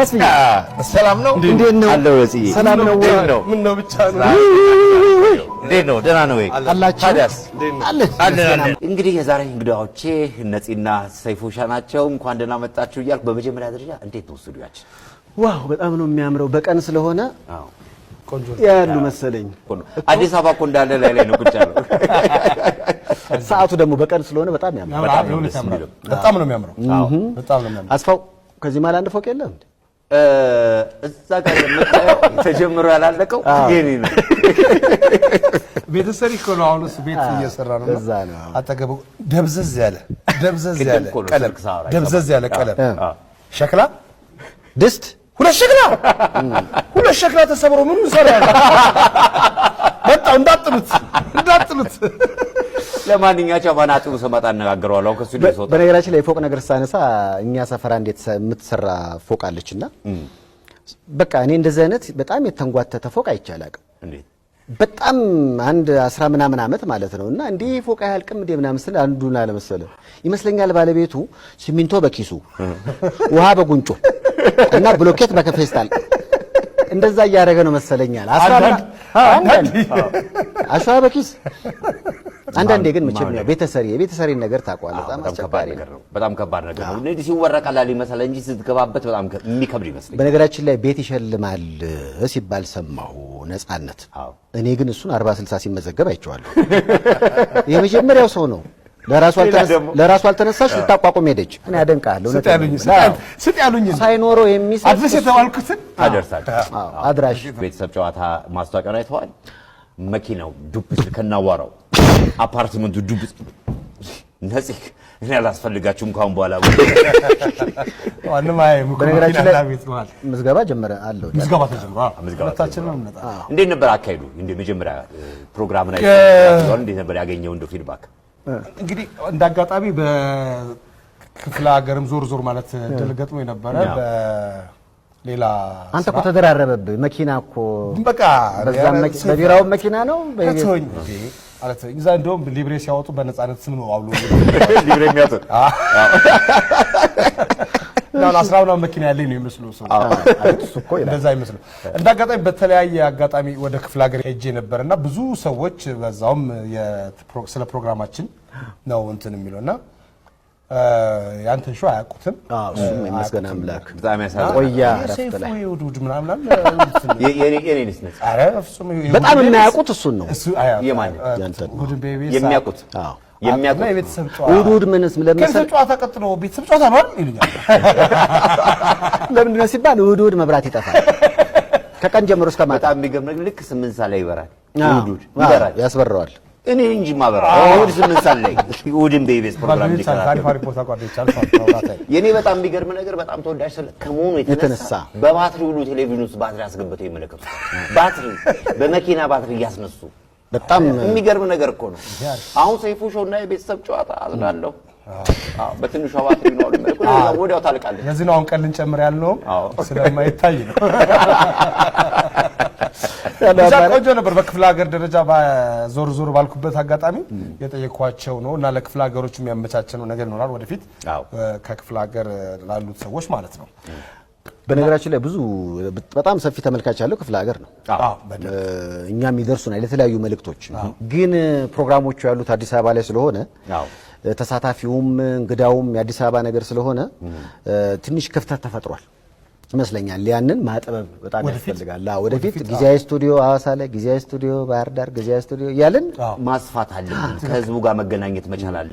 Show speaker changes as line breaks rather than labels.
አስፍዬ
ሰላም ነው?
እንዴት ነው?
አለው ወጽዬ።
ሰላም ነው ወይ?
እንዴት ነው?
ምን ነው ብቻ ነው?
እንዴት ነው? ደህና ነው ወይ?
አላችሁ?
ታዲያስ?
አለን።
አለን አለን። እንግዲህ የዛሬ እንግዳዎቼ ነፂና ሰይፉሻ ናቸው። እንኳን ደህና መጣችሁ እያልኩ በመጀመሪያ ደረጃ እንዴት ነው ስቱዲዮአችን?
Wow፣ በጣም ነው የሚያምረው። በቀን ስለሆነ
አዎ
ቆንጆ
ያሉ መሰለኝ።
እኮ ነው። አዲስ አበባ እኮ እንዳለ ላይ ላይ ነው ቁጭ ያለው።
ሰዓቱ ደግሞ በቀን ስለሆነ በጣም ያምራል።
በጣም ነው ደስ የሚለው።
በጣም ነው የሚያምረው። በጣም ነው የሚያምረው።
አስፋው፣ ከዚህ መሀል አንድ ፎቅ የለም?
እዛ ጋር የምታየው ተጀምሮ ያላለቀው የኔ ነው።
ቤተሰብ እኮ ነው። አሁን እሱ ቤት እየሰራ ነው።
እዛ ነው።
አጠገቡ ደብዘዝ ያለ ደብዘዝ
ቅድም
ያለ
እኮ ነው
ቀለም
ስልክ ሳወራ
ደብዘዝ ያለ ቀለም ሸክላ
ድስት
ሁለት ሸክላ ሁለት ሸክላ ተሰብሮ ምኑ ሰራ መጣው። እንዳጥሉት እንዳጥሉት።
ለማንኛቸው ባናጢው ስመጣ አነጋግረዋለሁ። አሁን ከስቱዲዮ ስወጣ።
በነገራችን ላይ የፎቅ ነገር ሳነሳ እኛ ሰፈራ እንዴት የምትሰራ ፎቅ አለችና በቃ እኔ እንደዚህ አይነት በጣም የተንጓተተ ፎቅ አይቼ አላውቅም።
እንዴት?
በጣም አንድ 10 ምናምን ዓመት ማለት ነው። እና እንዲህ ፎቅ አያልቅም እንዴ ምናምን ስል አንዱን አለ መሰለ ይመስለኛል ባለቤቱ ሲሚንቶ በኪሱ፣ ውሃ በጉንጮ እና ብሎኬት በከፌስታል እንደዛ እያደረገ ነው መሰለኛል። 10 አንዳንድ አሸዋ በኪስ። አንዳንዴ ግን መቼም ያው ቤተሰሪ የቤተሰሪን ነገር ታውቀዋለህ። በጣም
በጣም ከባድ
አስቸጋሪ
ነገር
ነው።
ነው። በጣም ከባድ ነገር ነው። እንዲህ ሲወራ ቀላል ይመስላል እንጂ ስትገባበት በጣም የሚከብድ ይመስለኛል።
በነገራችን ላይ ቤት ይሸልማል ሲባል ሰማሁ ነጻነት።
አዎ።
እኔ ግን እሱን 40 60 ሲመዘገብ አይቼዋለሁ። የመጀመሪያው ሰው ነው።
ሌላ ደግሞ-
ለራሱ አልተነሳች ልታቋቁም ሄደች። እኔ አደንቅሃለሁ።
ስጥ ያሉኝ ስጥ ያሉኝ
ሳይኖረው የሚሰጥ
አድረስ የተባልኩትን
ታደርሳለህ።
አዎ፣ አድራሽ።
ቤተሰብ ጨዋታ ማስታወቂያውን አይተዋል። መኪናው ዱብ ሲል ከናዋራው አፓርትመንቱ ዱብ ሲል ነፂ እኔ አላስፈልጋችሁም ካሁን በኋላ።
ማንም አያይም እኮ።
በነገራችን
መኪና
ላይ
ቤት መሀል
ምዝገባ ጀመረ አለው።
ምዝገባ ተጀምሯል።
ምዝገባ
ሁለታችንም እንመጣ።
እንዴት ነበር አካሄዱ? እንደ መጀመሪያ ፕሮግራምን አይተዋል። እንዴት ነበር ያገኘው እንደው feedback?
እንግዲህ እንደ አጋጣሚ በክፍለ ሀገርም ዞር ዞር ማለት እድል ገጥሞ የነበረ በሌላ
አንተ እኮ
ስራ።
ተደራረበብህ መኪና እኮ።
በቃ
በዛም በቢራውም መኪና ነው።
ተወኝ እንዴ ኧረ ተወኝ። እዛ እንደውም ሊብሬ ሲያወጡ በነፃነት ስም ነው አብሎ
ሊብሬ የሚያወጡት።
አሁን 10 ምናምን መኪና ያለኝ ነው የሚመስሉ ሰው።
እሱ እኮ ይላል።
እንደዛ አይመስልም። እንደ አጋጣሚ በተለያየ አጋጣሚ ወደ ክፍለ ሀገር ሄጄ ነበር እና ብዙ ሰዎች በዛውም ስለ ፕሮግራማችን ነው እንትን የሚለው እና ያንተን show አያውቁትም።
አዎ፣ እሱም ይመስገን አምላክ።
በጣም ያሳዝናል።
ቆያ እረፍት
ሰይፉ
ላይ
የእሑድ እሑድ ምናምን
የኔንስ ነፂ?
ኧረ በፍጹም የእሑድ
በጣም
በኢቢኤስ
የማያውቁት እሱን ነው።
እሱ አያውቁም።
የማንን?
ያንተን ነው።
እሑድን በኢቢኤስ
የሚያውቁት
አዎ።
የሚያውቁት
እና የቤተሰብ ጨዋታ
እሑድ እሑድ ምንስ
ከቤተሰብ
ለመሰል
ጨዋታ ቀጥሎ ቤተሰብ ጨዋታ ነው አይደል ይሉኛል።
ለምንድን ነው ሲባል እሑድ እሑድ መብራት ይጠፋል ከቀን ጀምሮ እስከ ማታ።
በጣም የሚገርም ነገር ልክ 8 ሰዓት ላይ ይበራል።
አዎ፣
እሑድ እሑድ ይበራል።
ያስበረዋል።
እኔ እንጂ ማበራ እሑድ 8 ሰዓት ላይ እሑድን በኢቢኤስ ፕሮግራም
ጓደኞች አሉ፣
እንዲከታተሉ።
አሪፍ አሪፍ ቦታ ጓደኞች አሉ። መብራት ኃይል።
የኔ በጣም የሚገርም ነገር በጣም ተወዳጅ ስለ ከመሆኑ የተነሳ
የተነሳ
በባትሪ ሁሉ ቴሌቪዥን ውስጥ ባትሪ አስገብተው ይመለከቱታል። ባትሪ በመኪና ባትሪ እያስነሱ
በጣም
የሚገርም ነገር እኮ ነው። አሁን ሰይፉ show እና የቤተሰብ ጨዋታ አዝናለሁ። አዎ፣ በትንሿ ባትሪ ነው አሉ የሚመለከቱት። ወዲያው ታልቃለች።
ለዚህ ነው አሁን ቀን ልንጨምር ያልነውም ስለማይታይ ነው። ብቻ ቆንጆ ነበር። በክፍለ ሀገር ደረጃ ዞር ዞር ባልኩበት አጋጣሚ የጠየኳቸው ነው እና ለክፍለ ሀገሮች የሚያመቻቸ ነው ነገር ይኖራል ወደፊት ከክፍለ ሀገር ላሉት ሰዎች ማለት ነው።
በነገራችን ላይ ብዙ በጣም ሰፊ ተመልካች ያለው ክፍለ ሀገር ነው።
አዎ፣ በደንብ።
እኛም ይደርሱናል የተለያዩ መልእክቶች። ግን ፕሮግራሞቹ ያሉት አዲስ አበባ ላይ ስለሆነ ተሳታፊውም እንግዳውም የአዲስ አበባ ነገር ስለሆነ ትንሽ ክፍተት ተፈጥሯል ይመስለኛል። ያንን ማጥበብ በጣም ያስፈልጋል። አዎ፣ ወደፊት ጊዜያዊ ስቱዲዮ ሐዋሳ ላይ፣ ጊዜያዊ ስቱዲዮ ባህር ዳር፣ ጊዜያዊ ስቱዲዮ እያልን
ማስፋት አለብን። ከህዝቡ ጋር መገናኘት መቻል አለብን።